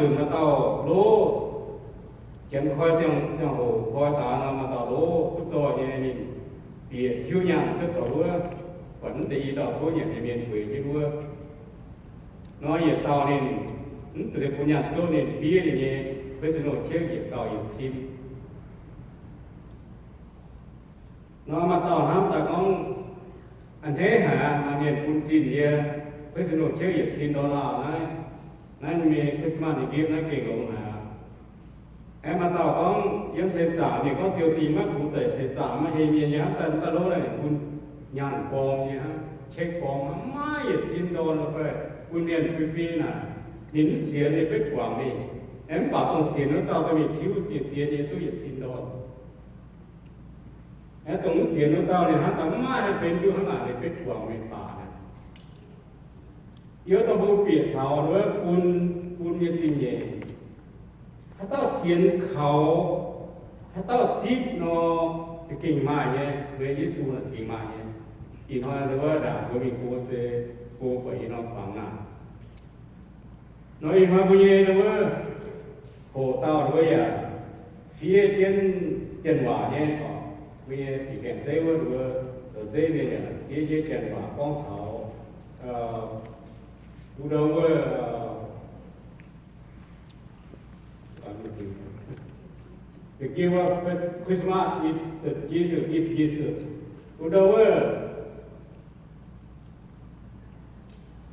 Maaih dauh loh, janx koi ziangh, ziangh hoc koi daaih nor, maaih dauh loh, kuv zorh nyei, ninh bieqc tiuv nyaanh cuotv taux wuov, buatc mv deix i dauh tov nyanc nyei mienh gueix jienv wuov. Nor yietc dauh ninh, mv deix bun nyaanh cuotv ninh fiev ninh nyei Fresno Church yietc dauh yietc cin. Nor maaih dauh hnamv daaih gorngv, a'hneiv haic aqv, maaih mienh bun zinh yie Fresno Church yietc cin dollar naaiv, naaiv nyei Christmas nyei gift naaiv gengh longx haic aqv. Aengx maaih dauh gorngv, yiem seix zaangc ninh gorngv ziouc dingh maiv gux deix seix zaangc maiv hei mienh nyei hnangv, daaih mv daaih lov naaic bun nyaanh borng nyei hnangv, check borng hnangv, maiv yietc cin dollar fai bun mienh fri fri naaic, ninh mv sienx ninh betv guangc mingh. Aengx mv baac dongh sienx wuov dauh daaih mingh tiuv mingh ziex nyei duqv yietc cin dollar. Aengx dongh mv sienx wuov dauh ninh hnangv daaih mv maaih haaix benx duqv hnangv naaic, ninh betv guangc mingh baac naaic. Yie dongh mbuo bieqc taux wuov bun, bun nyei zingh nyeic, haaix dauh sienx kaux, haaix dauh zipv nor, za'gengh maaih nyei, weic Yesu naaic za'gengh maaih nyei. Ih hnoi wuov ndaangc mbuo mingh go se go buatc ih norm fangx naaic. Nor ih hnoi mbuo nyei wuov hoqc dauh wuov yaac fiev jienv Janx-waac nyei oc. Mbuo nyei bieqc gaengh zeiv wuov, wuov zoux zeiv mienh yaac fiev jienv Janx-waac gorngv taux, wuov ndau wuov, the gift of Christmas is the Jesus, is Jesus. Wuov ndau wuov,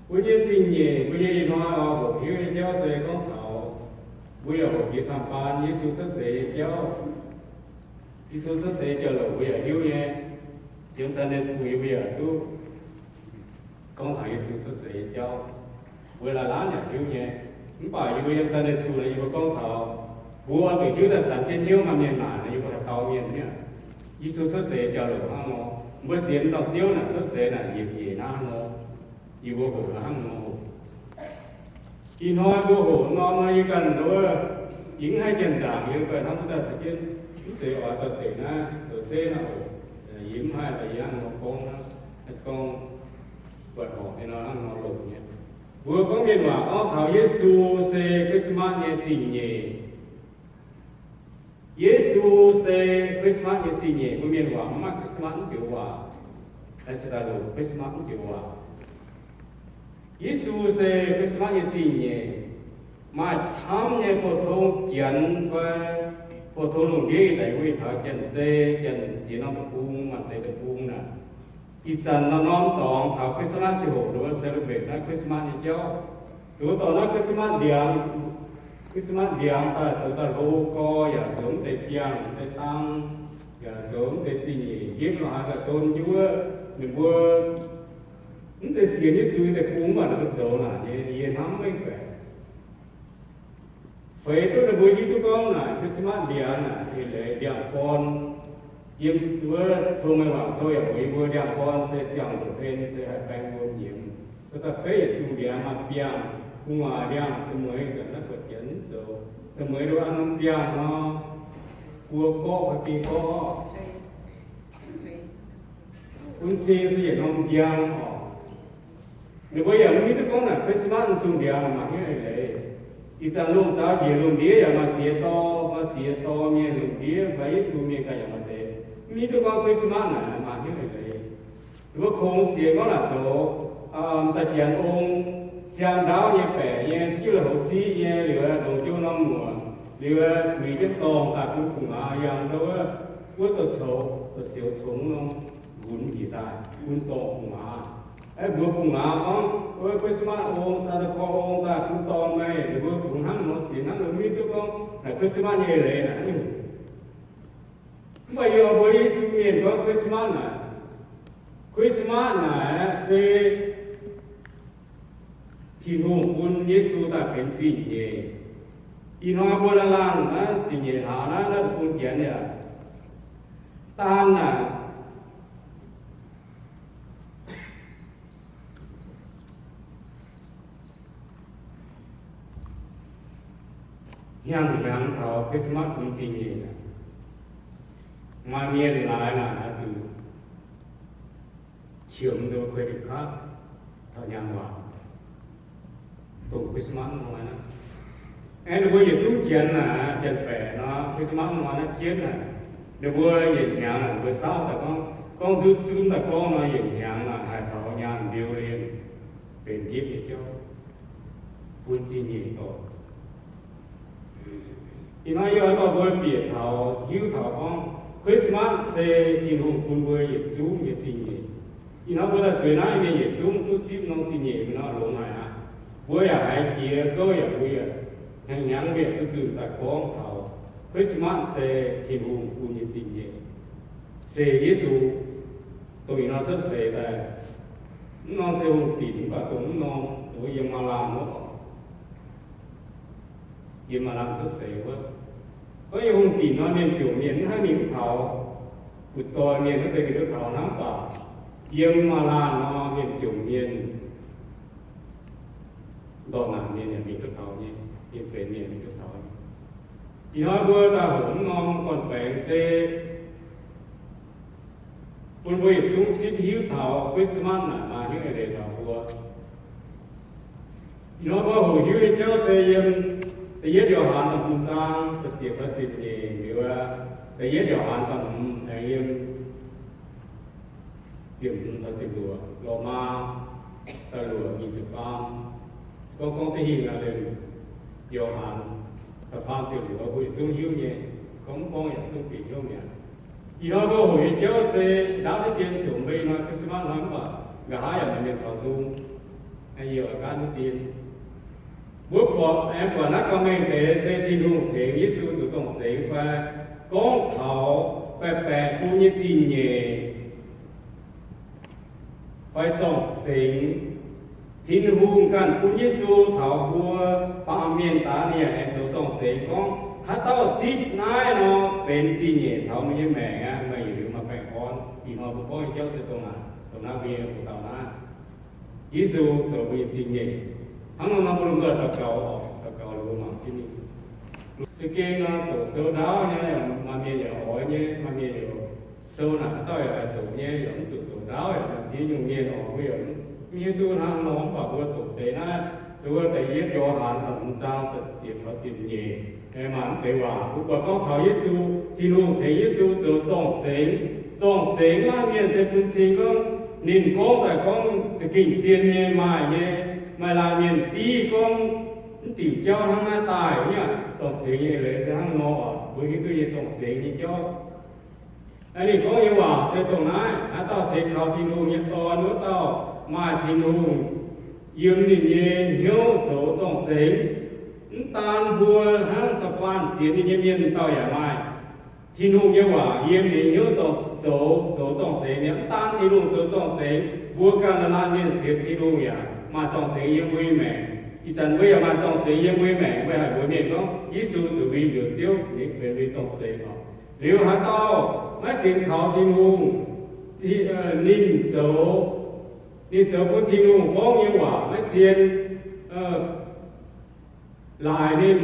mbuo nyei zingh nyeic, mbuo nyei ih hnoi oix hoqc hiuv nyei jauv se gorngv taux mbuo yaac hoqc jiex camv-baan Yesu cuotv seix nyei jauv. Yesu cuotv seix jauv-louc mbuo yaac hiuv nyei. Yiem Sunday school mbuo yaac duqv gorngv taux Yesu cuotv seix nyei jauv. Mbuo laanh laanh yaac hiuv nyei. Mv baac yie mbuo yiem Sunday school naaic yie mbuo gorngv taux mbuo oix zuqc hiuv daaih zanc jienv hnyouv maaih mienh naaic nor, yie mbuo haih dau mienh mv. Yesu cuotv seix jauv-louc hnangv nor, mbuo sienx dauh Ziouv naaic cuotv seix naaic yietc nyeic naaiv nor, yie mbuo hoqc hnangv nor hoqc. Ih hnoi mbuo hoqc norm nor yie ganh nduov, yie mv haih janx-nzaangc, yie ganh hnamv mv daaih se jienv mv zeiz oix daaih deix naaiv zoux zeiv naaiv oc. Yie mv haih daaih yie hnangv nor gorngv hnangv, gorngv buatc horpc nyei nor hnangv nor longc nyei. Mbuo gorngv mienh waac gorngv taux Yesu se Christmas nyei zingh nyeic. Yesu se Christmas nyei zingh nyeic. Mbuo mienh waac mv maaih Christmas wuov joux waac, se daaih longc Christmas wuov joux waac. Yesu se Christmas nyei zingh nyeic. Maaih camv nyei pou-tong Janx fai pou-tong lungh ndiev ih zanc mbuo mingh taux Janx-Zei, Janx ziex norm deic-bung, maaih deix deic-bung naaic, ih zanc norm-norm dorngx taux Christmas ziangh hoc nduov celebrate naaiv Christmas nyei jauv. Nduov dorh naaiv Christmas ndiangx, Christmas ndiangx daaih zoux daaih hlo gorx, yaac zoux mv deix biangh deix dang, yaac zoux mv deix zingh nyeic njiemv lorz haaix daaih don jienv wuov. Ninh mbuo mv zeiz sienx Yesu nyei deic-bung mv baac ninh mbuo zoux naaic nyei, yie hnamv maiv baeqc. Feix duqv ninh mbuo hiuv duqv gorngv naaic Christmas ndiangx naaic eix leiz ndiangx-gorn. Yiem wuov Cong-Mengh Waac Sou yaac mbuox yie mbuo ndiangx-gorn se ziangh hoc hlen, se haih baeng wuom nyiemz. Da'feix yietc zungh ndiangx maaih biangh, gu'nguaaz ndiangx, da'mueiz, da'mueiz nduov an norm biangh nor, buo gorqv fai biei gorqv. Bun cing se yietc norm njang oc. Ninh mbuo yaac mv hiuv duqv gorngv naaic Christmas zungh ndiangx maaih hnyouv eix leiz. Ih zanc lungh zaux njiec lungh ndiev yaac maaih ziex dorh, maaih ziex dorh mienh lungh ndiev fai Yesu mienh ganh yaac maaih deix mv hiuv duqv gorngv Christmas naaic maaih hnyouv eix leiz. Ninh mbuo kungx sienx gorngv naaic zoux da'janx ong, siang ndaauv nyei baeqc nyei, jiuv la'houv siqv nyei, liuz longc jiu norm muoc, liuz guix jienv dorngh daaih bun gu'nguaaz yangh ndau wuov, wuov zoux coux, zoux sioux congx nor, nqunx njiec daaih bun dorngh gu'nguaaz. Aeqv, mbuox gu'nguaaz gorngv, wuov Christmas ong, Santa Claus ong daaih bun dorngh meih. Ninh mbuo kungx hnangv nor sienx, hnangv nor mv hiuv duqv gorngv naaic Christmas nyei eix leiz naaic. Mv baac yie oix mbuox Yesu mienh gorngv Christmas naaic, Christmas naaic se Tin-Hungh bun Yesu daaih benx zingh nyeic. Ih hnoi mbuo laanh laanh naaiv zingh nyeic hlaax naaiv, naaiv bung Janx yaac daan naaic hnyangx-hnyangx taux Christmas bun zingh nyeic, maaih mienh laaix naaic oix zuqc qiemx nduov credit card taux hnyangx waac dongh Christmas hnoi naaiv. Aengx ninh mbuo yietc zungv janx naaic, janx-baeqc nor, Christmas nor naaiv jienv naaic, ninh mbuo yietc hnyangx naaic, ninh mbuo saauv daaih gorngv, gorngv nzunv nzunv daaih gorngv nor, yietc hnyangx naaic haih taux nyaanh ndiu lienh benx ndiev nyei jauv bun zingh nyeic dorngc. Ih hnoi yie oix dorh mbuo bieqc taux hiuv taux gorngv Christmas se Tin-Hungh bun mbuo yietc zungv nyei zingh nyeic. Ih hnoi mbuo daaih zueiz naaiv mienh yietc zungv duqv zipv norm zingh nyeic nor longx haic aqv. Mbuo yaac haiz jiex gouv yaac mbuo yaac hnyangx hnyangx mbuo yaac duqv zunh daaih gorngv taux Christmas se Tin-Hungh bun nyei zingh nyeic, se Yesu dongh ih norm cuotv seix daaih. Mv norm se hungh dinc mv baac dongh mv norm dongh yiem maaz-laanh wuov, yiem maaz-laanh cuotv seix wuov. Gorngv yiem hungh dinc nor, mienh jomc mienh mv haih mingh duqv taux. Butv-zoih mienh mv deix mingh duqv taux hnangv, mv baac yiem maaz-laanh nor, mienh jomc mienh, ndortv naanc mienh yaac mingh duqv taux nyei, mienh benx mienh mingh duqv taux nyei. Ih hnoi mbuo daaih hoqc mv norm gorn-baengx se bun mbuo yietc zungv zipv hiuv taux Christmas naaic maaih hnyouv eix leiz taux mbuo. Ih hnoi mbuo hoqc hiuv nyei jauv se yiem da'yietv Yo^han da'hmz zaang da'ziepc taux ziepc nyeic liuz, da'yietv Yo^han da'hmz aengx yiem ziepc hmz taux ziepc luoqc, Lomaa da'luoqc nyic ziepc faam. Gorngv gorngv da'hingh naaiv, Yo^han da'faam ziepc luoqc mbuo yietc zungv hiuv nyei. Gorngv mv gorngv yaac zungv bieqc hnyouv mi'aqv. Ih hnoi mbuo hoqc nyei jauv se ndaauv deix dien ziouc mbei hnoi Christmas hnoi, mv baac nqa'haav yaac maaih mienh taux nzung. Yie oix gaanv deix dien, mbuo buatc aengx buatc naaiv gauh mengh deix se Tin-Hungh tengx Yesu zoux zorng-zengx fai gorngv taux baeqc baeqc bun nyei zingh nyeic fai zorng-zengx. Tin-Hungh ganh bun Yesu taux mbuo baamh mienh daaih, ninh yaac aengx zoux zorng-zengx gorngv, haaix dauh zipv naaiv nor benx zingh nyeic taux meih nyei maengc aqv. Meih yietc liuz maaih baengh orn. Ih hnoi mbuo gorngv nyei jauv se dongh naaic, dongh naaiv mbuo nyei hoc dauh naaiv. Yesu zoux mbuo nyei zingh nyeic. Hnangv nor nor mbuo lomh nzoih daux gaux oc, daux gaux liuz mbuo mangc jienv ninh. Za'gengh nor doqc sou ndaauv nyei, maaih mienh yaac oix nyei, maaih mienh yaac sou naaic haaix dauh yaac haih doqc nyei, yaac mv zuqc doqc ndaauv, yaac maaih ziex nyungc mienh oc, mbuo yaac mv hiuv duqv hnangv nor, mv baac mbuo doqc deix naaiv, dongh wuov da'yietv Yo^han da'hmz zaang da'ziepc taux ziepc nyeic, maaih mv deix waac mbuo buatc gorngv taux Yesu, Tin-Hungh tengx Yesu zoux zorng-zengx. Zorng-zengx laanh mienh se bun cing gorngv ninh gorngv daaih gorngv za'gengh zien nyei maaih nyei, maaih laanh mienh div gorngv mv diuc jauv hnangv naaiv daaih nyei. Zorng-zengx nyei leiz se hnangv nor oc, mbuo hiuv duqv nyei zorng-zengx nyei jauv. Ninh gorngv nyei waac se dongh naaiv, haaix dauh sienx kaux Tin-Hungh nyei Dorn, wuov dauh maaih Tin-Hungh yiem ninh nyei hnyouv zoux zorng-zengx. Mv daan mbuo hnangv, da'faanh sienx ninh nyei mienh dauh yaac maaih Tin-Hungh nyei waac yiem ninh nyei hnyouv zoux, zoux zorng-zengx nyei. Mv daan Tin-Hungh zoux zorng-zengx, mbuo ganh laanh mienh sienx Tin-Hungh yaac maaih zorng-zengx yiem mbuo nyei maengc. Ih zanc mbuo yaac maaih zorng-zengx yiem mbuo nyei maengc, mbuo haih mbuox mienh gorngv Yesu zuqc mbuo hnyouv Ziouv, ninh benx mbuo nyei zorng-zengx oc. Liuz haaix dauh maiv sienx kaux Tin-Hungh, ninh zoux, ninh zoux bun Tin-Hungh gorngv nyei waac maiv zien, laaix ninh,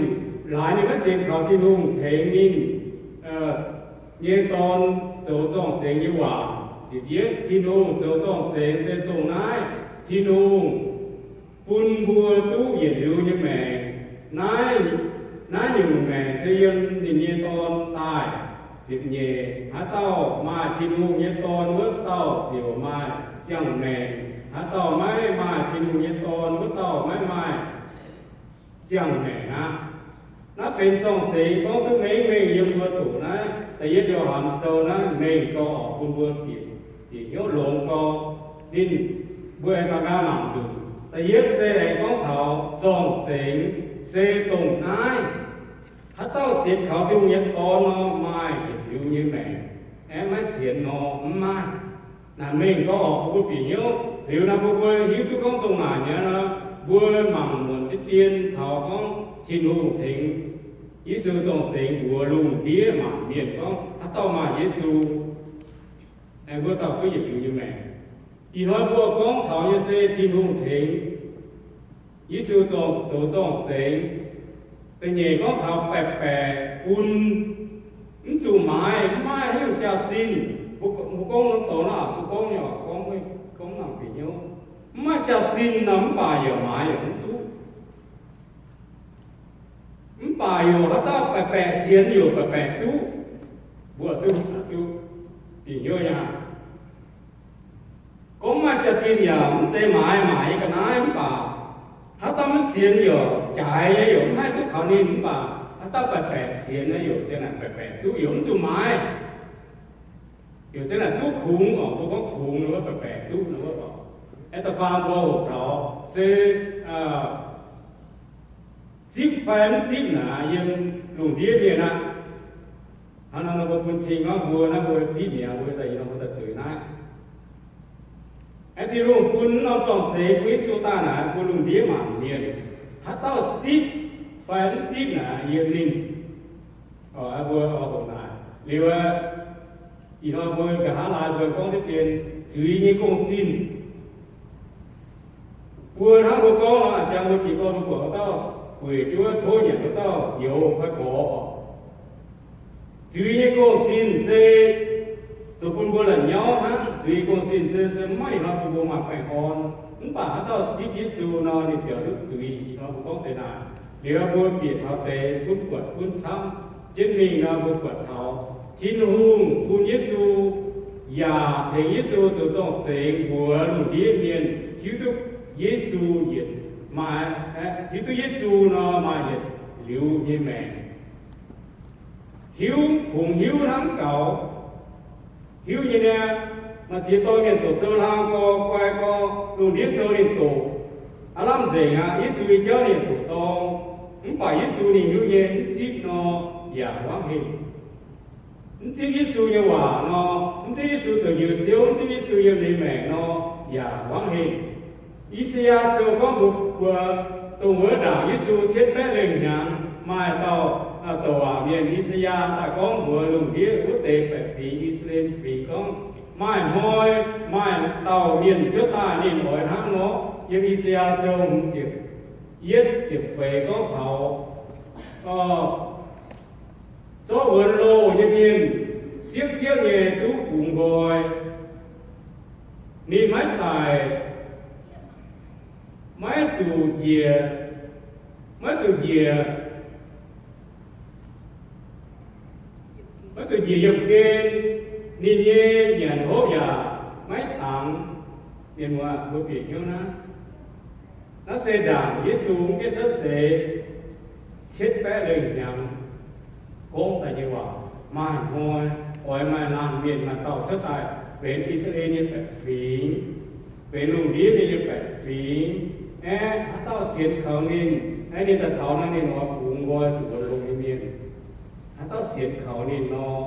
laaix ninh maiv sienx kaux Tin-Hungh tengx ninh nyei Dorn zoux zorng-zengx nyei waac. Ziepc yietv, Tin-Hungh zoux zorng-zengx se dongh naaiv, Tin-Hungh bun mbuo duqv yietc liuz nyei maengc. Naaiv, naaiv nyungc maengc se yiem ninh nyei Dorn daaih. Ziepc nyeic, haaix dauh maaih Tin-Hungh nyei Dorn, wuov dauh ziouc maaih ziangh maengc. Haaix dauh maiv maaih Tin-Hungh nyei Dorn, wuov dauh maiv maaih ziangh maengc aqv. Naaiv benx zorng-zengx gorngv duqv mengh mengh yiem mbuo doqc naaiv da'yietv Yo^han sou naaiv mengh gau oc, bun mbuo bieqc, bieqc hnyouv longx gau. Ninh, mbuo aengx mangc gaax mangc nzunc. Da'yietv se aengx gorngv taux zorng-zengx se dongh naaiv, haaix dauh sienx kaux Tin-Hungh nyei Dorn nor, maaih yietc liuz nyei maengc, aengx maiv sienx nor mv maaih. Naaic mengh gau oc, bun mbuo bieqc hnyouv. Liuz naaiv mbuo, mbuo hiuv duqv gorngv dongh naaic nyei nor, mbuo mangc muonc deix dien taux gorngv Tin-Hungh tengx Yesu zorng-zengx mbuox lungh ndiev maanc mienh gorngv haaix dauh maaih Yesu, aengx wuov dauh duqv yietc liuz nyei maengc. Ih hnoi mbuo gorngv taux nyei se Tin-Hungh tengx Yesu zoux zorng-zengx. Da'nyeic gorngv taux baeqc baeqc bun, mv zuqc maaiz, mv maaih haaix nyungc jaax-zinh. Mbuo gorngv norm dorngx naaic, mbuo gorngv nyei, gorngv, gorngv nangc bieqc hnyouv, mv maaih jaax-zinh nor, mv baac yaac maaiz yaac mv duqv. baac yaac haaix dauh baeqc baeqc sienx yaac baeqc baeqc duqv. Mbuo duqv, duqv, bieqc hnyouv nyei aqv. Gorngv maaih jaax-zinh yaac mv zeiz maaiz maaic nyei ga'naaiv, mv baac haaix dauh mv sienx yaac jaaix nyei, yaac mv haih duqv taux ninh. Mv baac haaix dauh baeqc baeqc sienx naaiv yaac zien naaic baeqc baeqc duqv, yaac mv zuqc maaiz. Yaac zien naaic duqv kungx oc. Mbuo gorngv kungx nor wuov baeqc baeqc duqv nor wuov oc. Aeqv, da'faam mbuo hoqc taux se zipv fai mv zipv naaic yiem lungh ndiev mienh aqv. Hnangv nor mbuo bun cing gorngv mbuo naaiv mbuo zipv mi'aqv, mbuo daaih yie nor mbuo daaih zueiz naaiv. Aeqv, Tin-Hungh bun norm zorng-zengx bun Yesu daaih naaic bun lungh ndiev mangc mienh, haaix dauh zipv fai mv zipv naaic yiem ninh. Mbuo hoqc naaic liuz, ih hnoi mbuo nqa'haav laaix mbuo gorngv deix dien zuiz nyei gong-zinh. Mbuo hnangv mbuo gorngv nor, a'jang mbuo jiex gorn mbuo buatc haaix dauh gueic jienv wuov, tov nyanc wuov dauh youz fai gorx. Zuiz nyei gong-zinh se zoux bun mbuo la'nyauv hnangv. Zuiz nyei gong-zinh se, se maiv ih hnoi bun mbuo maaih baengh orn. Mv baac haaix dauh zipv Yesu nor, ninh biaux duqv zuiz. Ih hnoi mbuo gorngv deix naaic liuz, mbuo bieqc taux deix gunv buatc gunv camv jienv mingh nor, mbuo buatc taux Tin-Hungh bun Yesu, yaac tengx Yesu zoux zorng-zengx mbuox lungh ndiev mienh hiuv duqv Yesu yietc maaih, hiuv duqv Yesu nor maaih yietc liuz nyei maengc. Hiuv, kungx hiuv hnangv gaux. Hiuv nyei niaa, maaih ziex dauh mienh doqc sou hlang gorx, guai gorx, lungh ndiev sou ninh doqc aav lamh nzengc aqv. Yesu nyei jauv ninh doqc dorng, mv baac Yesu ninh hiuv nyei, mv zipv nor yaac wangv hengh. Mv zipv Yesu nyei waac nor, mv zipv Yesu zoux njoux Ziouv, mv zipv Yesu yiem ninh maengc nor yaac wangv hengh. I^saa^yaa Sou gorngv mbuox mbuo, dongh wuov ndaangc Yesu cietv baeqv lengh hnyangx, maaih dauh douc waac mienh I^saa^yaa daaih gorngv mbuox lungh ndiev wuov deix baeqc fingx, I^saa^laa^en Fingx gorngv, maaih hnoi maaih dauh mienh cuotv daaih ninh oix hnangv nor. Yiem I^saa^yaa Sou hmz ziepc yietv ziepc feix gorngv taux zorqv wuonx loh nyei mienh siepv siepv nyei duqv bungx nqoi. Ninh maiv daic, maiv zuqc njiec, maiv zuqc njiec, maiv zuqc njiec yiemh gen. Ninh nyei nyanc hopv yaac maiv dangx. Mienh muoz, mbuo bieqc hnyouv naaiv. Naaiv se ndaangc Yesu mv gaengh cuotv seix cietv baeqv lengh hnyangx gorngv daaih nyei waac. Maaih hnoi oix maaih laanh mienh maaih dauh cuotv daaih benx I^saa^laa^en nyei baeqc fingx, benx lungh ndiev mienh nyei baeqc fingx. Aeqv, haaix dauh sienx kaux ninh, aeqv, ninh daaih taux naaiv ninh oix bungx nqoi zuqc wuonx loh nyei mienh. Haaix dauh sienx kaux ninh nor,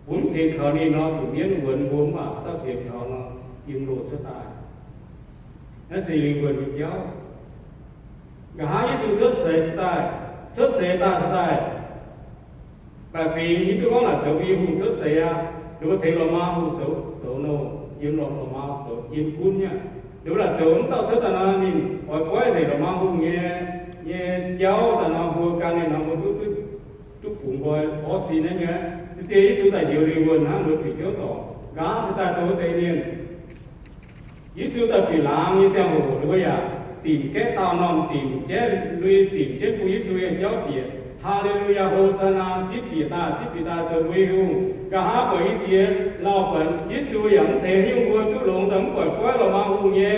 mbuo mv sienx kaux ninh nor, zuqc mienv wuonx mbuo. Mv baac haaix dauh sienx kaux nor, yiem loh cuotv daaih. Naaiv se lingh wuonh nyei jauv. Nqa'haav Yesu cuotv seix daaih, cuotv seix daaih se daaih, baeqc fingx hiuv duqv gorngv laaic zoux mbuo nyei hungh cuotv seix aqv. Ninh mbuo tengx lorqc maa hungh zoux, zoux nouh yiem lorqc, lorqc maa zoux jien gunv nyei aqv. Ninh mbuo laaic zoux mv dauh cuotv daaih nor, ninh oix goiv nzengc lorqc maa hungh nyei, nyei jauv daaih nor, mbuo gan ninh nor, mbuo duqv, duqv, duqv bungx nqoi orv sin naaiv nyei. Se zien Yesu daaih njoux lingh wuonh hnangv, mbuo bieqc hnyouv dorngc. Nqa'haav se daaih tov deix mienh Yesu daaih bieqc laangz nyei ziangh hoc, ninh mbuo yaac dimc gaeqv daauh normh dimc jienv, lui dimc jienv bun Yesu nyei jauv bieqc, Haa^le^lu^yaa, Ho^saa^naa, zipv bieqc daaih, zipv bieqc daaih zoux mbuo nyei hungh. Nqa'haav buatc i ziex lauh buatc Yesu yaac mv tengx haaix nyungc mbuo duqv longx, daaih mv buatc goiv lorqc maa hungh nyei.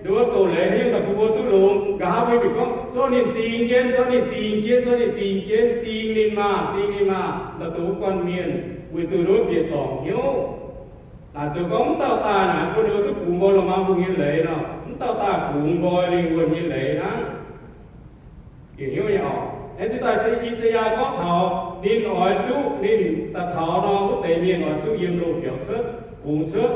Ninh mbuo doz-leiz haaix nyungc daaih bun mbuo duqv longx. Nqa'haav mbuo bieqc gorngv zorqv ninh dingx jienv, zorqv ninh dingx jienv, zorqv ninh dingx jienv, dingx ninh maah, dingx ninh maah, daaih dox guanh mienh, weic zuqc ninh mbuo bieqc dorngc hnyouv. Laaic zoux gorngv mv dauh daaih naaic bun ninh mbuo duqv bungx nqoi lorqc maa hungh nyei leiz nor, mv dauh daaih bungx nqoi lingh wuonh nyei leiz hnangv. Bieqc hnyouv nyei oc. Aeqv, se daaih se I^saa^yaa gorngv taux ninh oix duqv, ninh daaih taux nor, wuov deix mienh oix duqv yiem loh biaux cuotv, bungx cuotv.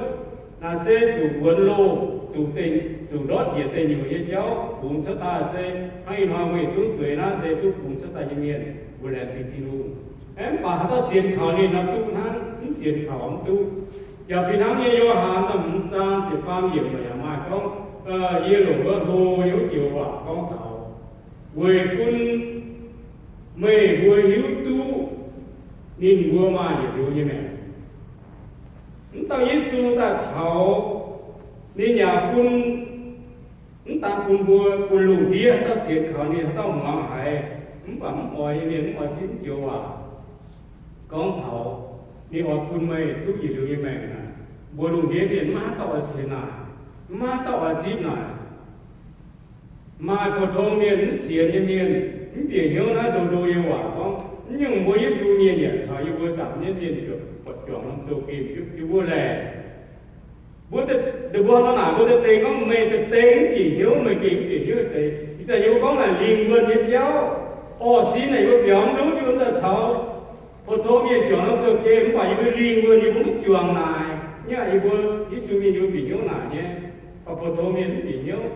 Naaic se zuqc wuonx loh, zuqc deix, zuqc ndortv njiec deic nyuoqc nyei jauv bungx cuotv daaih se hnangv ih hnoi mbuo yietc zungv zueiz naaiv se duqv bungx cuotv daaih nyei mienh, mbuo laengz zingh Tin-Hungh. Aeqv, mv baac haaix dauh sienx kaux ninh nor duqv hnangv, mv sienx kaux mv duqv. Yaac fih hnangv nyei, Yo^han da'hmz zaang ziepc faam yiemc yaac maaih gorngv, yie longc wuov hlo nyei wuov joux waac gorngv taux, weic bun meih mbuo hiuv duqv ninh mbuo maaih yietc liuz nyei maengc. Mv dauh Yesu daaih taux, ninh yaac bun, mv daan bun mbuo, bun lungh ndiev haaix dauh sienx kaux ninh, haaix dauh muangx haiz, Mv baac mv oix nyei mienh mv oix zipv joux waac gorngv taux ninh oix bun meih duqv yietc liuz nyei maengc naaic. Mbuo lungh ndiev mienh maiv haaix dauh oix sienx naaic, maiv haaix dauh oix zipv naaic. Maaih pou-tong mienh mv sienx nyei mienh mv bieqc hnyouv naaiv ndo ndo nyei waac gorngv, mv nyungc mbuo Yesu mienh yaac caux yie mbuo zaangc jienv mienh buatc juangc norm zouv-gemh jienv mbuo laeh. Mbuo, mbuo nor naaic mbuo daaih dengh gorngv meih daaih dengh mv bieqc hnyouv, meih gengh mv bieqc hnyouv deix. Ih zanc yie mbuo gorngv naaic lingh wuonh nyei jauv, orqv sin naaic yie mbuo biaux mv ndutv, yie mbuo daaih caux pou-tong mienh juangc norm zouv-gemh, mv baac yie mbuo lingh wuonh yie mbuo mv juangc naaic. Nyei yie mbuo Yesu mienh yie mbuo bieqc hnyouv naaic nyei. Mv baac pou-tong mienh mv bieqc hnyouv.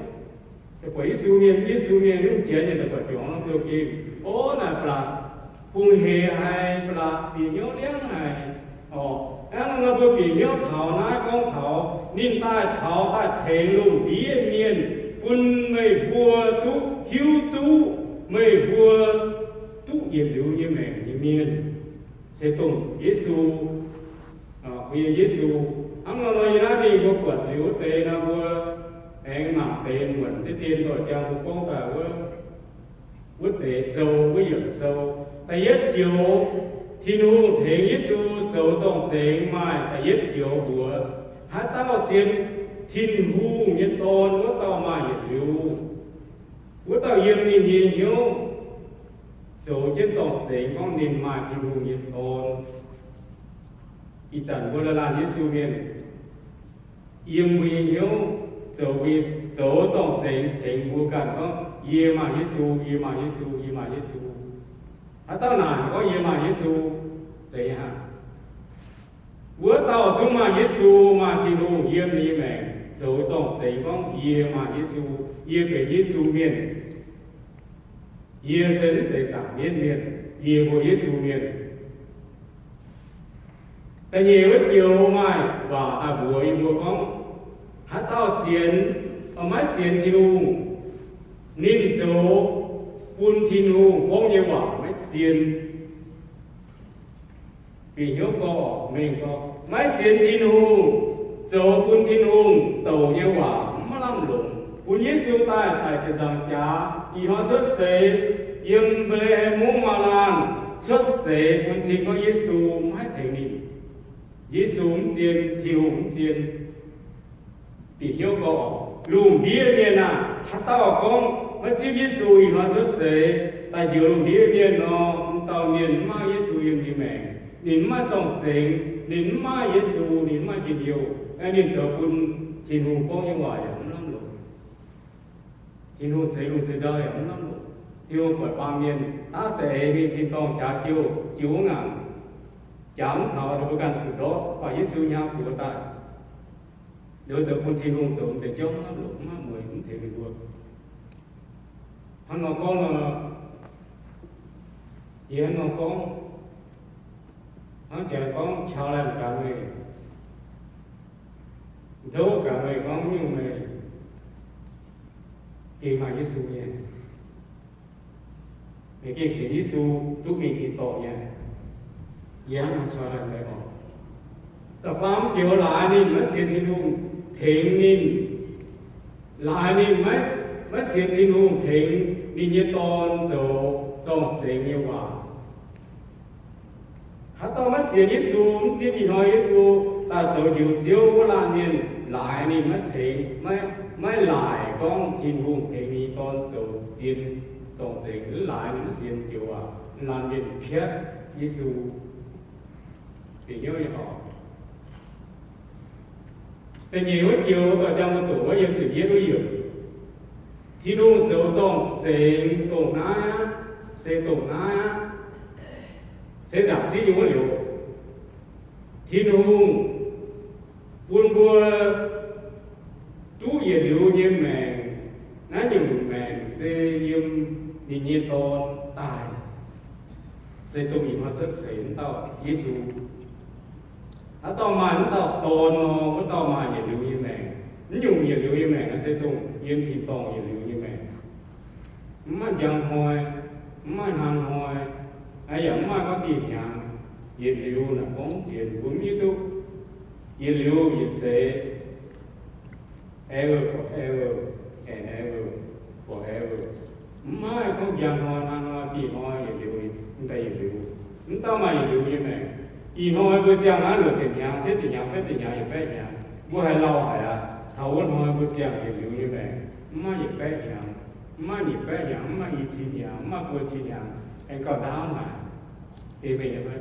Buatc Yesu mienh, Yesu mienh mv jiex nyei, buatc juangc norm zouv-gemh, o, naaic ba'laqc bungx hec haic, ba'laqc bieqc hnyouv liangv haic. Orqc, hnangv nor mbuo bieqc hnyouv taux naaiv gorngv taux ninh daaih taux daaih tengx lungh ndiev mienh, bun meih mbuo duqv hiuv duqv meih mbuo duqv yietc liuz nyei maengc nyei mienh, se dongh Yesu. Mbuo nyei Yesu, hnangv nor nor yie naaiv mingh mbuo buatc liuz wuov deix nor mbuo aengx mangc deix muonc deix dien dorh jang mbuo gorngv daaih wuov, wuov deix sou, wuov yiemc sou. Da'yietv joux, Tin-Hungh tengx Yesu zoux zorng-zengx maaih da'yietv joux mbuox haaix dauh sienx Tin-Hungh nyei Dorn wuov dauh maaih yietc liuz. Wuov dauh yiem ninh nyei hnyouv zoux jienv zorng-zengx gorngv ninh maaih Tin-Hungh nyei Dorn. Ih zanc mbuo laanh laanh Yesu mienh yiem mbuo nyei hnyouv zoux, zoux zorng-zengx tengx mbuo ganh gorngv, yie maaih Yesu, yie maaih Yesu, yie maaih Yesu. Haaix dauh naaic gorngv yie maaih Yesu, zeiz nyei hnangv. Wuov dauh zungv maaih Yesu, maaih Tin-Hungh yiem ninh nyei maengc, zoux zorng-zengx gorngv yie maaih Yesu, yie benx Yesu mienh. Yie se mv zeiz zaangc mienv mienh, yie mbuo Yesu mienh. Da'nyeic wuov joux maaih waac daaih mbuox yie mbuo gorngv, haaix dauh sienx, maiv sienx Tin-Hungh, ninh zoux bun Tin-Hungh gorngv nyei waac maiv zien. Bieqc hnyouv gorngv mengh gorngv, maiv sienx Tin-Hungh, zoux bun Tin-Hungh douc nyei waac maiv lamh longc. Bun Yesu daaih daic ziepc nzaangc jaax, ih hnoi cuotv seix, yiem Mbetc^le^hem mungv maa laanh cuotv seix bun cing gorngv Yesu maiv haih tengx ninh. Yesu mv zien, Tin-Hungh mv zien. Bieqc hnyouv gorngv, lungh ndiev mienh aah, haaix dauh gorngv maiv zipv Yesu ih hnoi cuotv seix, daaih njoux lungh ndiev mienh nor, wuov dauh mienh mv maaih Yesu yiem ninh maengc. Ninh mv maaih zorng-zengx, ninh mv maaih Yesu, ninh mv maaih njien-youh, ninh zoux bun Tin-Hungh gorngv nyei waac yaac mv lamh longc. Tin-Hungh zeix lungh zeix ndau yaac mv lamh longc. Tin-Hungh buatc baamh mienh daav za'eix mingh tin-dorngh jaax jiouh, jiouh wuov ngaanc, jaax mv taux, ninh mbuo ganh zuqc ndortv, baac Yesu hnyangx buoz daaih. Ninh mbuo zoux bun Tin-Hungh zoux deix jauv mv lamh longc, mv maaih mueiz mv tengx ninh mbuo. Hnangv nor gorngv nor, yie hnangv nor gorngv, hnangv jaax gorngv qau laanh gaax meih, ndouv gaax meih gorngv nyungc meih gengh maaih Yesu nyei. Meih gengh sienx Yesu duqv mingh tin-dorngh nyei. Yie hnangv nor caux meih oc. Da'faam joux laaix ninh maiv sienx Tin-Hungh tengx ninh, laaix ninh maiv, maiv sienx Tin-Hungh tengx ninh nyei Dorn zoux zorng-zengx nyei waac. Haaix dauh maiv sienx Yesu, mv zipv ih hnoi Yesu daaih zoux Njoux Ziouv wuov laanh mienh, laaix ninh maiv tengx, maiv, maiv laaic gorngv Tin-Hungh tengx ninh nyei Dorn zoux zien zorng-zengx, laaix ninh maiv sienx joux waac, laanh mienh piatv Yesu. Bieqc hnyouv nyei oc. Da'nyeic wuov joux dorh jang mbuo doqc wuov yiem ziepc yietv wuov yiemc. Tin-Hungh zoux zorng-zengx dongh naaiv aqv, se dongh naaiv aqv, se nzaangc sieqv nyei wuov liuz, Tin-Hungh bun mbuo duqv yietc liuz nyei maengc. Naaiv nyungc maengc se yiem ninh nyei Dorn daaih, se dongh ih hnoi cuotv seix wuov dauh Yesu. Haaix dauh maaih wuov dauh Dorn nor, wuov dauh maaih yietc liuz nyei maengc. Mv nyungc yietc liuz nyei maengc se dongh yiem tin-dorngh yietc liuz nyei maengc. Mv maaih njang hnoi, mv maaih hnaangx hnoi, yaac mv maaih gorngv dieh hnyangx. Yietc liuz naaic gorngv mv zienx, mbuo mv hiuv duqv. Yietc liuz yietc seix, ever, forever and ever, forever. Mv maaih gorngv njang hnoi, hnaangx hnoi, ih hnoi yietc liuz, mv daaih yietc liuz. Mv dauh maaih yietc liuz nyei maengc. Ih hnoi mbuo ziangh naaiv luoqc ziepc hnyangx, cietv ziepc hnyangx, betv ziepc hnyangx, yietc baeqv hnyangx. Mbuo haiz lauh haic aqv. Taux wuov hnoi mbuo ziangh yietc liuz nyei maengc. Mv maaih yietc baeqv hnyangx, mv maaih nyic baeqv hnyangx, mv maaih i cin hnyangx, mv maaih buo cin hnyangx, aengx gauh ndaauv naaic. Eix mengh nyei fai?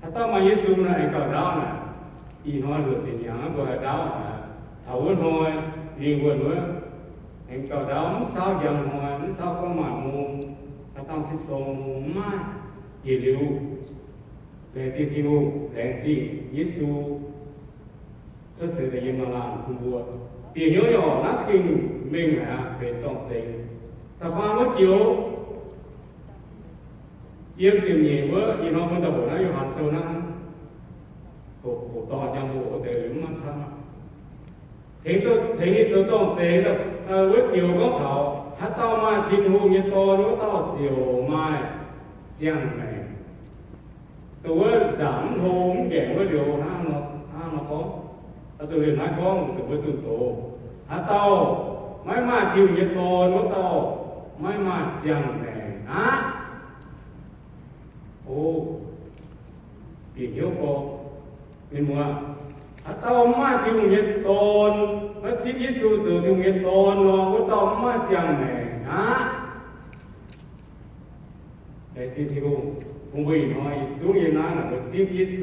Haaix dauh maaih Yesu nor aengx gauh ndaauv naaic. Ih hnoi luoqc ziepc hnyangx mbuo haiz ndaauv naaic. Taux wuov hnoi lingh wuonh wuov, aengx gauh ndaauv, mv saauv njang hnoi, mv saauv gorngv maanc mungh, haaix dauh sipv sorng mungh, mv maaih. Yietc liuz, laengz zingh Tin-Hungh, laengz zingh Yesu cuotv seix daaih yiem maaz-laangh bun mbuo. Bieqc hnyouv nyei orqc, naaiv za'gengh mengh haic aqv, benx zorng-zengx. Da'faam wuov joux, yiem ziepc nyeic wuov, ih hnoi bun da'hoc naaiv Yo^han Sou naaiv, hoqc, hoqc dorngh jangx hoqc wuov deix mv maaih camv aqv. Tengx, tengx ninh zoux zorng-zengx wuov joux gorngv taux haaix dauh maaih Tin-Hungh nyei Dorn, wuov dauh ziouc maaih ziangh maengc. Dongh wuov nzaangc mv hlo mv ngaengc wuov liuz hnangv nor, hnangv nor gorngv, oix zuqc liemh naaiv gorngv zuqc mbuo zunh doz. Haaix dauh maiv maaih Tin-Hungh nyei Dorn, wuov dauh maiv maaih ziangh maengc aqv. O, bieqc hnyouv gorx, mienh muoz, haaix dauh mv maaih Tin-Hungh nyei Dorn, maiv zipv Yesu zoux Tin-Hungh nyei Dorn nor, wuov dauh mv maaih ziangh maengc aqv. Laengz zingh Tin-Hungh bun mbuo ih hnoi yietc zungv yiem naaiv naaic mbuo zipv Yesu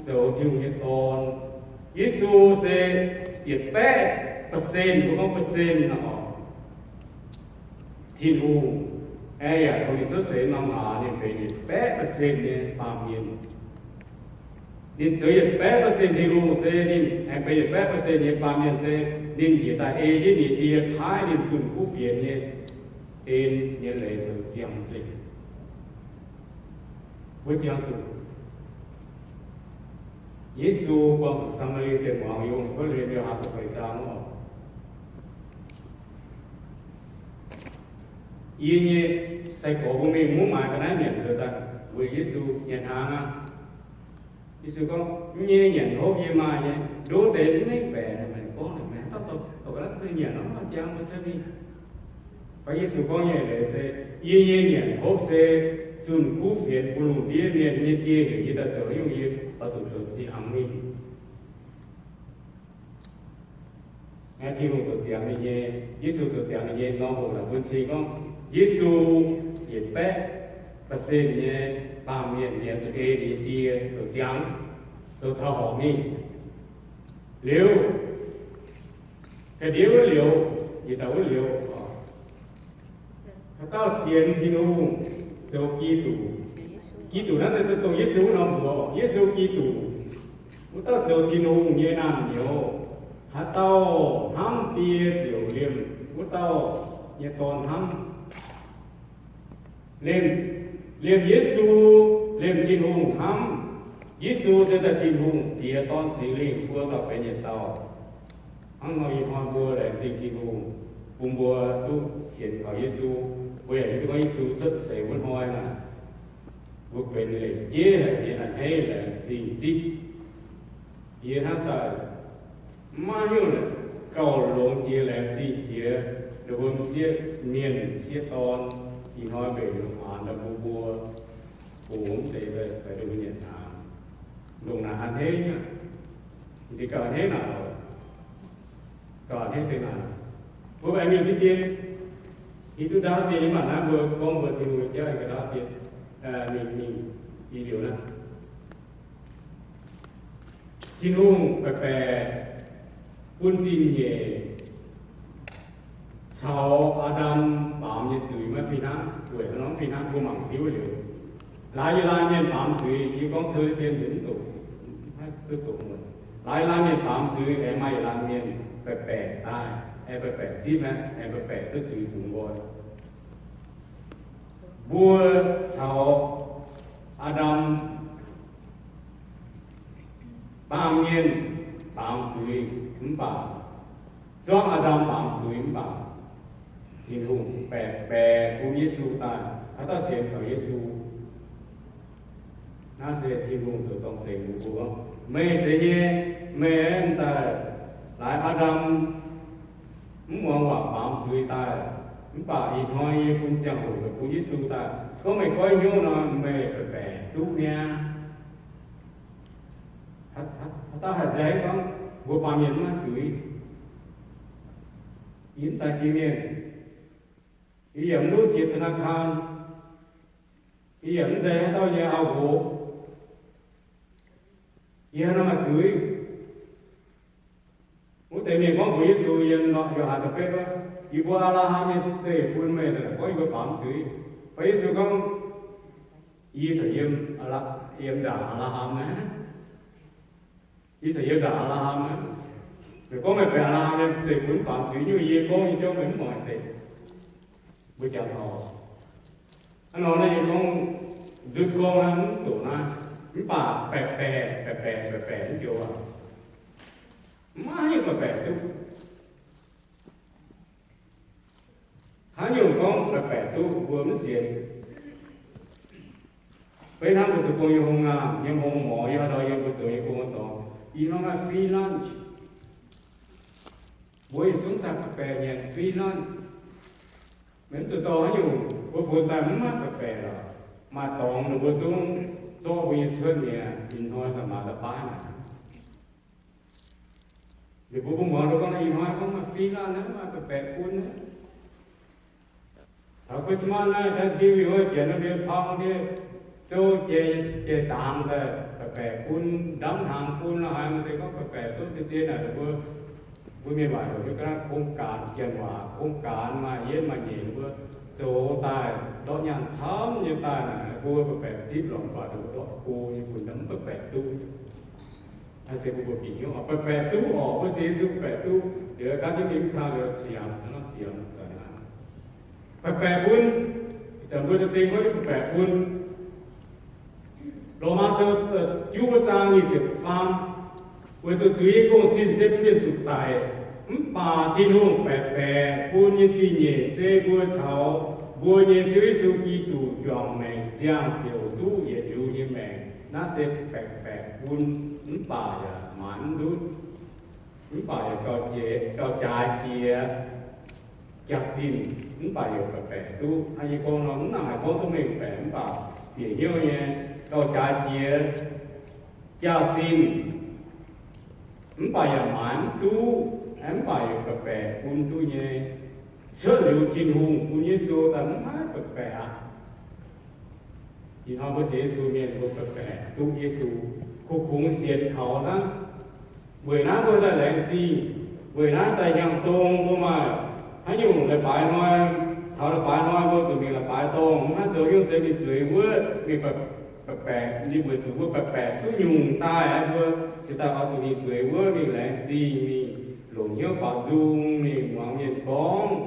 zoux Tin-Hungh nyei Dorn. Yesu se yietc baeqv percent, mbuo gorngv percent nor, Tin-Hungh. Aeqv, yaac dongh ninh cuotv seix norm hlaax ninh benx yietc baeqv percent nyei baamh mienh. Ninh zoux yietc baeqv percent Tin-Hungh se ninh aengx benx yietc baeqv percent nyei baamh mienh se ninh njiec daaih ei jienv ninh Die, paaiv ninh zunh kuv fienx nyei en nyei leiz zoux ziangx nzengc. Wuov jangx zuqc Yesu buangh zuqc Saa^maa^lie Diex Muangz yungz, wuov liuz Yo^han da'feix zaang wuov, yie nyei sai-gorx mbuo mingh mv maaih ga'naaiv nyanc nzuonx daaih weic Yesu nyanc hnaangx aqv. Yesu gorngv, yie nyei nyanc hopv yie maaih nyei, nduov deix mv mengh baeqc, meih gorngv meih haaix dauh dorh ga'naaiv nyanc nor, maaih jangx mbuo cuotv mingh. Fai Yesu gorngv nyei leiz se, yie nyei nyanc hopv se zunh kuv fienx bun lungh ndiev mienh nyei Die heuc yie daaih zoux nyungc, yie oix zuqc zoux ziangx mingh. Naaiv Tin-Hungh zoux ziangx ninh nyei, Yesu zoux ziangx ninh nyei norm hoc naaic bun cing gorngv Yesu yietc baeqv percent nyei baamh mienh nyei zuqc ei ninh nyei Die zoux ziangx, zoux taux horpc mingh. Liuz, ga'ndiev wuov liuz, yietc dauh wuov liuz, haaix dauh sienx Tin-Hungh zoux Giduc, Giduc naaiv se dongh Yesu wuov norm mbuox, Yesu Giduc, wuov dauh zoux Tin-Hungh nyei naamh nyouz. Haaix dauh hnamv Die ziouc liemh wuov dauh nyei dorn hnamv. Liemh, liemh Yesu, liemh Tin-Hungh hnamv. Yesu se daaih Tin-Hungh Diex, Dorn, Singx Lingh, mbuo gauh benx yietc dauh. Hnangv nor ih hnoi mbuo laengz zingh Tin-Hungh bun mbuo duqv sienx kaux Yesu. Mbuo yaac hiuv duqv gorngv Yesu cuotv seix wuov hnoi naaic, mbuo benx leic jeiv haic nyei a'hneiv laengz zingh zipv. Yie hnamv daaih maiv hiuv gauh longx jiex laengz zingh jiex ninh mbuo m'sieqv mienh m'sieqv dorn. Ih hnoi mbenc lungh aanx daaih bun mbuo gox mv deix fai nduov mbuo nyanc hnaangx, longc naaic a'hneiv hnangv. M'zing gauh a'hneiv naaic, gauh a'hneiv deix naaic. Mbuo baengh mingh jienv dien, hiuv duqv ndaauv dien nyei maanc naaiv mbuo gorngv mbuo Tin-Hungh nyei jauv ga'ndaauv dien, mingh mingh i liuz naaiv. Tin-Hungh baeqc baeqc bun zingh nyeic caux Aa^ndam baamz nyei zuiz maiv fih hnangv, weic haaix nor mv fih hnangv, mbuo mangc diuv liuz. Laaix yie laanh mienh baamz zuiz, yie gorngv cou dien mbuo mv doqc, maiv duqv doqc muonc. Laaix yie laanh mienh baamz zuiz aengx maaih yie laanh mienh baeqc baeqc daaih, aengx baeqc baeqc zipv, aengx baeqc baeqc duqv zuiz bungx nqoi. Mbuo caux Aa^ndam baamh mienh baamz zuiz mv baac, zuangv Aa^ndam baamz zuiz mv baac, Tin-Hungh baeqc baeqc bun Yesu daaih, haaix dauh sienx kaux Yesu, naaiv se Tin-Hungh zoux zorng-zengx bun mbuo. Meih zeiz nyei, meih aengx daaih laaix Aa^ndam mv muangx waac baamz zuiz daaih, mv baac ih hnoi yie bun ziangh hoc bun Yesu daaih, Gorngv meih goiv hnyouv nor, meih baeqc baeqc duqv niaa. Haaix dauh haih nzaeng gorngv mbuo baamh mienh maiv zuiz? Yie mv daaih jiex mienh, yie yaac mv luv jiex ธนาคาร, yie yaac mv nzaeng haaix dauh nyei auv-nqox. Yie haaix nor maaih zuiz? Wuov deix mienh gorngv mbuox Yesu yiem Yo^han da'betv wuov, yie mbuo Apc^laa^ham nyei zeiv-fun meih gorngv yie mbuo baamz zuiz. Mv baac Yesu gorngv, yie corc yiem, yiem ndaangc Apc^laa^ham naaiv. Yie corc yiem ndaangc Apc^laa^ham naaiv. Meih gorngv meih benx Apc^laa^ham nyei zeiv-fun baamz zuiz nyungc, yie gorngv nyei jauv meih mv oix deix. Mbuo jangx taux hnangv nor naaiv, yie gorngv nzutv gorngv naaiv mv doqc naaiv, mv baac baeqc baeqc, baeqc baeqc, baeqc baeqc mv joux aac. Mv maaih haaix nyungc baeqc baeqc duqv. Haaix nyungc gorngv baeqc baeqc duqv, mbuo mv sienx. Beiv hnangv mbuo zoux gong yiem hungh ngaamh, yiem hungh morz, yiem haaix ndau yiem mbuo zoux nyei gong nyei dorngx, ih hnoi maaih free lunch. Mbuo yietc zungv daaih baeqc baeqc nyanc free lunch. Maiv zuqc dorh haaix nyungc, mbuo funx daaih mv maaih baeqc baeqc lorqc. Maaih dorngx ninh mbuo zungv zorqv mbuo nyei cuotv mi'aqv. Ih hnoi daaih maaiz da'baav naaic. Liuz mbuo mbuo muangx nor gorngv, ih hnoi gorngv maaih free lunch naaiv, maaih baeqc baeqc bun naaiv. Taux Christmas naaiv, Thanksgiving wuov, janx wuov, ndie pang ndie sou jai, jai zaangz daaih baeqc baeqc bun, ndamv hnaangx bun lorqc. Haaix maaih deix gorngv baeqc baeqc duqv, zien-zien naaic mbuo, mbuo mienh waaic heuc nyei ga'naaiv โครงการ, janx waac โครงการ, maaih yietv maaih nyeic mbuo zoux daaih ndortv nyaanh camv nyei daaih naaic, mbuo baeqc baeqc zipv lorqc, mv baac mbuo ndortv go nyei funx mv baeqc baeqc duqv. Naaiv se mbuo mbuo bieqc hnyouv oc, baeqc baeqc duqv oc. Mbuo sienx Yesu baeqc baeqc duqv. Liuz gaav jienv mingh mv kang liuz ziangx, ziangx, ziangx, baeqc baeqc bun. Ih zanc mbuo deix ding gorngv baeqc baeqc bun. Lomaa Sou juov zaang nyic ziepc faam, weic zuqc zuiz nyei gong-zinh se bun mienh zuqc daic, mv baac Tin-Hungh baeqc baeqc bun nyei zingh nyeic se mbuo caux mbuo nyei Ziouv Yesu Giduc juangc maengc ziangh ziouc duqv yietc liuz nyei maengc. Naaiv se baeqc baeqc bun, mv baac yaac maanc mv ndutv, mv baac yaac gauh jaaix jiex, jaax-zinh, mv baac yaac baeqc baeqc duqv. Hnangv yie gorngv nor, mv nangc haaix gorngv duqv mengh baeqc, mv baac bieqc hnyouv nyei, gauh jaaix jiex, jaax-zinh, mv baac yaac maanc mv duqv, mv baac yaac baeqc baeqc bun duqv nyei. Cuotv liuz Tin-Hungh bun Yesu daaih mv haih baeqc baeqc aqv. Ih hnoi mbuo sienx Yesu mienh mbuo baeqc baeqc duqv Yesu, kungx kungx sienx kaux hnangv. Weic naaiv mbuo daaih laengz zingh, weic naaiv daaih hnyangx-dong mbuo maaih haaix nyungc leiz-baaix hnoi, taux leiz-baaix hnoi mbuo zuqc mingh leiz-baaix dorngh, mv haih zoux nyungc se ninh zueiz wuov, ninh baeqc baeqc, ninh weic zuqc mbuo baeqc baeqc duqv nyungc daaih aqv, mbuo cingx daaih oix zuqc ninh zueiz wuov mingh laengz zingh, mingh longc hnyouv baaux nzung, mingh muangx mienh gorngv,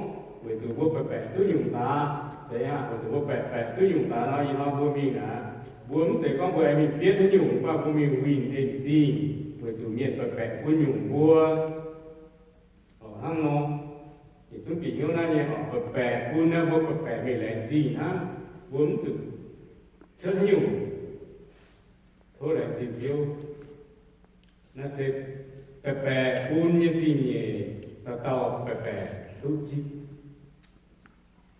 weic zuqc mbuo baeqc baeqc duqv nyungc daaih. Weic zuqc mbuo baeqc baeqc duqv nyungc daaih nor, ih hnoi mbuo mingh aqv, mbuo mv zeiz gorngv mbuo aengx mingh bietv haaix nyungc, mv baac mbuo mingh winh en zingh, weic zuqc mienh baeqc baeqc bun nyungc mbuo. Hnangv nor, yietc zungv bieqc hnyouv naaiv nyei, baeqc baeqc bun naaiv mbuo baeqc baeqc mingh laengz zingh hnangv. Mbuo mv zuqc cuotv haaix nyungc, tov laengz zingh Ziouv. Naaiv se baeqc baeqc bun nyei zingh nyeic, dauh dauh baeqc baeqc duqv zipv.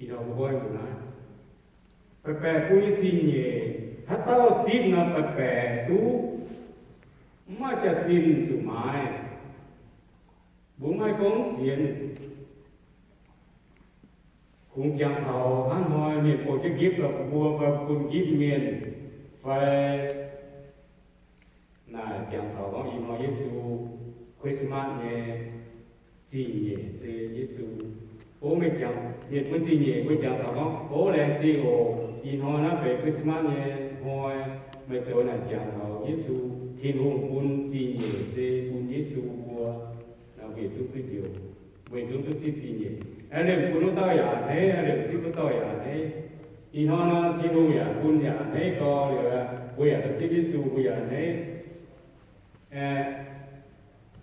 Ih hnoi mbuo gorngv mbuo naaiv, baeqc baeqc bun nyei zingh nyeic, haaix dauh zipv nor baeqc baeqc duqv, mv maaih jaax-zinh zuqc maaiz. Mbuo mv haih gorngv sienx. Kungx jangx taux hnangv hnoi mienh bouh jienv gift lorqc bun mbuo fai bun gift mienh fai naaic jangx taux gorngv ih hnoi Yesu Christmas nyei zingh nyeic se Yesu. Ov, meih jangx, mienh bun zingh nyeic mbuo jangx taux gorngv, ov, laengz zingh oc, ih hnoi naaiv benx Christmas nyei hnoi, meih zoux naaic jangx taux Yesu, Tin-Hungh bun zingh nyeic se bun Yesu mbuo. Naaiv mbuo yietc zungv duqv njoux, mbuo yietc zungv duqv zipv zingh nyeic. Aengx liemh bun wuov dauh yaac a'hneiv, aengx liemh zipv wuov dauh yaac a'hneiv. Ih hnoi nor Tin-Hungh yaac bun yaac a'hneiv gau liuz, mbuo yaac duqv zipv Yesu mbuo yaac a'hneiv. Aeqv,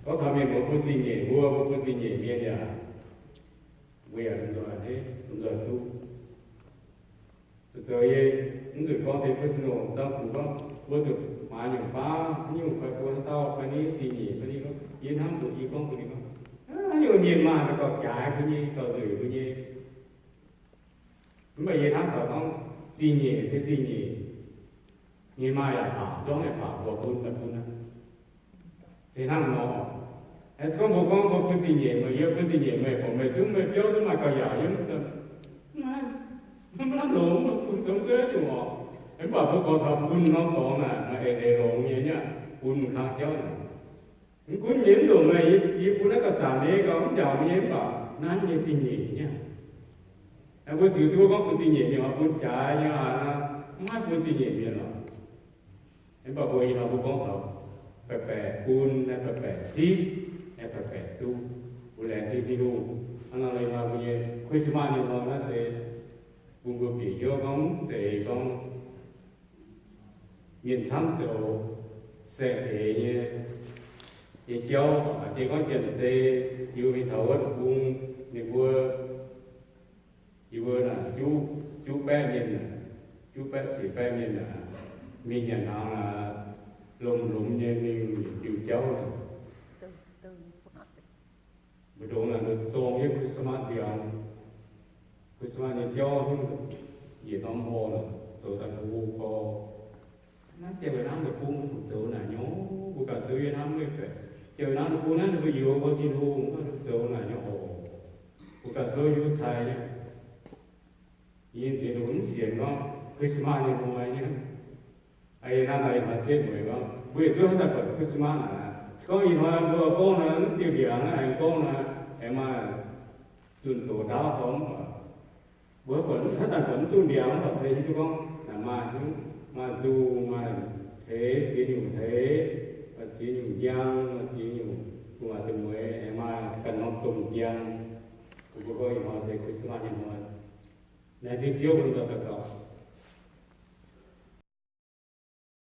gorngv taux mienh muoz bun zingh nyeic mbuo, mbuo bun zingh nyeic mienh yaac, mbuo yaac lomh nzoih a'hneiv, lomh nzoih duqv. Zoux yie mv zuqc gorngv deix personal dangh kungx gorngv mbuo zuqc maaiz nyungc baav haaix nyungc fai bun haaix dauh fai ni zingh nyeic fai ni gorngv, yie hnamv zuqc yie gorngv bun ninh gorngv, haaix nyungc mienh maaih gauh jaaix mbuo nyei, gauh nzueic mbuo nyei. Mv baac yie hnamv taux gorngv Zingh nyeic se zingh nyeic. Ninh maaih yaac baac zorngv nyei baac mbuo bun daaih bun aqv. Se hnangv nor, se gorngv mbuo gorngv mbuo bun zingh nyeic meih, yie bun zingh nyeic meih, bun meih zungv meih biauv zungv maaih gauh yaauc yiem, mv lamh longx, bun zoux zuov nyungc oc. Mv baac mbuo gorngv taux bun nor gorngv naaic, maaih eix leiz longx nyei niaa, bun kangv jauv naaic. Mv gunv nyei mv ndongc meih, yie bun naaiv gauh zanc nyei, gauh mv njaaux nyei, mv baac nanv nyei zingh nyeic niaa. Mbuo ziux duqv gorngv bun zingh nyeic nyei oc, bun jaaix nyei aqv, mv haih bun zingh nyeic mienh lorqc. Mv baac mbuo ih hnoi mbuo gorngv taux baeqc baeqc bun, naaiv baeqc baeqc zipv, naaiv baeqc baeqc duqv. Mbuo laengz zingh Tin-Hungh. Hnangv nor ih hnoi mbuo nyei Christmas nyei hnoi naaiv se bun mbuo bieqc hnyouv gorngv mv zeiz gorngv mienh camv zoux saeng-eix nyei, nyei jauv, aa, jiex gorngv Janx-Zei, yie mbuo mingh taux wuov deic-bung, ninh mbuo, yie mbuo naaic juqv, juqv baeqv mienh, juqv baeqv siec baeqv mienh aqv, mingh nyanc hnaangx aqv, lomh lomh nyei mingh diuh jauv. Mbu'ndongx naaic ninh zorng jienv Christmas ndiangx, Christmas nyei jauv hnangv, yietc norm orqc zoux daaih hlo gorx. Naaiv jauv-louc hnamv deic-bung mv zuqc zoux naaic nyei, mbuo ganh sou yie hnamv mv baeqc. Jauv-louc hnamv deic-bung naaiv ninh mbuo youz gorx Tin-Hungh mv zuqc zoux naaic nyei orqc. Mbuo ganh sou yie cai nyei. Yie nziex longc mv sienx gorngv Christmas nyei hnoi nyei. Ih hnoi naaic ih hnoi setv mueiz gorngv mbuo yietc zungv haaix zanc buatc Christmas naaic, gorngv ih hnoi mbuo gorngv naaic mv diuh ndiangx naaiv aengx gorngv naaic aengx maaih zunh doz ndaauv gorngv mv baac mbuo buatc haaix zanc buatc mv duqv ndiangx mv baac se hiuv duqv gorngv naaic maaih, maaih nzungh maaih hleix, ziex nyungc hleix, maaih ziex nyungc njang, maaih ziex nyungc gu'nguaaic deic mueiz, aengx maaih ganh norm domh njang. Mbuo gorngv ih hnoi se Christmas nyei hnoi. Laengz zingh Ziouv bun mbuo daaih